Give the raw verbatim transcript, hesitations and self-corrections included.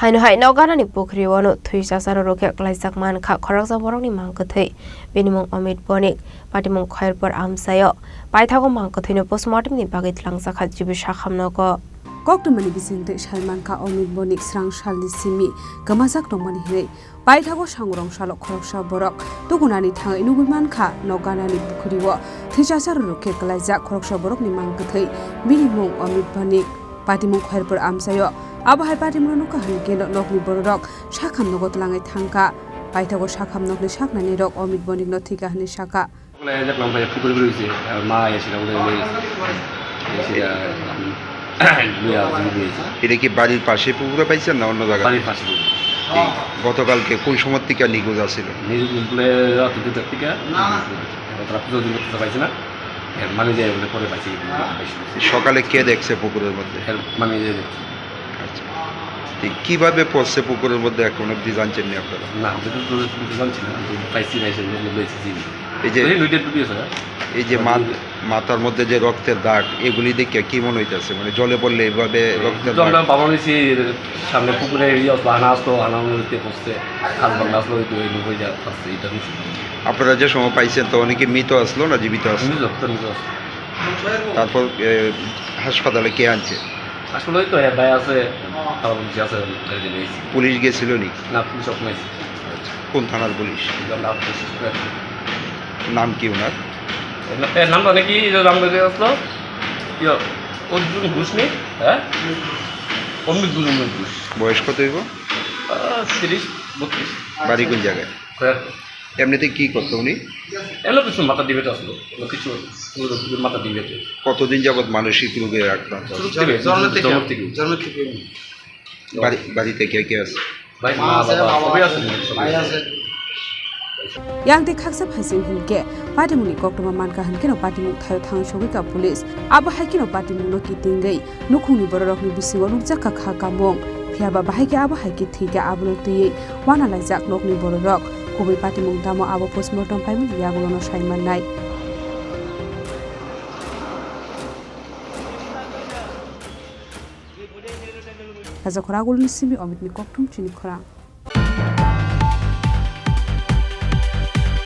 Haino hai Nokganani pukhri o no thwi chacharo rwkhe kwlaijak mankha khoroksa borokni mang kwthwi. Bini mung Omit Bonik, patimung Khairpur amchaio. Paithago mang kwthwino postmortem ni bagwi twlangjakha G B Sakham nogo. Koktwmani bisingtwi sai mankha Omit Bonik srang salni simi kwmajak tongmani hinwi. Paithago sangrong salo khoroksa borok tukunani thangwi nugwi mankha Nokganani pukhri o thwi chacharo rwkhe kwlaijak khoroksa borokni mang kwthwi. Bini mung Omit Bonik. Patimung Khairpur amchaio. Abo hai patimungno nukha hwn khe nokni bororok Sakham nogo twlangwi thangkha. Paithago Sakham nokni saknainirok Omit Bonikno thwikha hwnwi sakha. Bole jak lam bai pukur bulu se, ma ya sila bole le. Sila, ya, ya. এটা কি বাড়ির পাশে পুকুরে পাইছেন না অন্য জায়গায়? বাড়ির পাশে পুকুর। এই গতকালকে কোন সময় থেকে নিখোঁজ আছিল? নিখোঁজ বলে রাত দুটার থেকে। তারা পুজো দিন করতে পারছে না। এর মানে যে বলে পরে পাইছি, পাইছি। সকালে কে দেখছে পুকুরের মধ্যে? এর মানে যে দেখছে। আচ্ছা। তো কিভাবে পড়ছে পুকুরের মধ্যে এখন অবধি জানছেন না আপনারা? না, আমরা তো, তো, তো জানছি না, তো পাইছি না, এসে লোক লইছি, জি। এই যে, এই লুইটের টুটি আছে, না? এই যে মানে মাথ-, মাথার মধ্যে যে রক্তের দাগ, এগুলি দেখে কি মনে হইতেছে? মানে জলে পড়লে এইভাবে এই রক্তের তো আমরা দাগ? বাবা নিছি, সামনে পুকুরে এই বাহানা আসতো, বাহানা মধ্যে পড়ছে, খাল বাহানা আসলো, ওই তো এই লোক ওই যা আসছে, এটা নিছি। আপনারা যে সময় পাইছেন, তখন কি মৃত আসলো না জীবিত আসলো? মৃত, তো মৃত আসলো। তারপর, এ, হাসপাতালে কে আনছে? আসলে ওই তো, হ্যাঁ, ভাই আছে, তারা বলছে আছে, গাড়িতে নিয়ে এসেছি। পুলিশ গেছিল নি? না, পুলিশ ওখানে এসেছে। কোন থানার পুলিশ? আমরা পুলিশ স্টেশনে আছি। নাম কি ওনার? এর না-, এর নাম তো নাকি এই যে রামনগরে আসলো, ইয়ে, অর্জুন ঘোষ নি, হ্যাঁ? অমিত ঘোষ, অমিত ঘোষ। বয়স কত হইব? আহ, তিরিশ, বত্রিশ। বাড়ি কোন জায়গায়? খয়েরপুর। এমনিতে কি করতো উনি? এমনি কিছু মাথা ডিবেট আসলো, কিছু মাথা ডিবেট। কতদিন যাবত মানসিক রোগে আক্রান্ত? ছোট থেকে, জন্ম থেকে। জন্ম থেকে। জন্ম থেকে। বাড়ি, বাড়িতে কে কে আছে? ভাই, মা, মা আছে, বাবা, বাবা সবাই আছে, আছে, সবাই ভাই আছে। আছে। Yang tei khaksa phaising hinkhe patimungni koktwma mankha hinkheno patimung thaio thang sogwikha police. Abo hai kheno patimungno kitingwi nukhungni bororokni bisingo nukjakha kha kamung. Phiyaba bahai khe abo hai khe thwikha abono twiwi wana laijak nokni bororok. Kubui patimung tamo abo postmortem paimani yagulono sai mannai. Kajakhor Agulni simi Omitni koktwm chini khorang.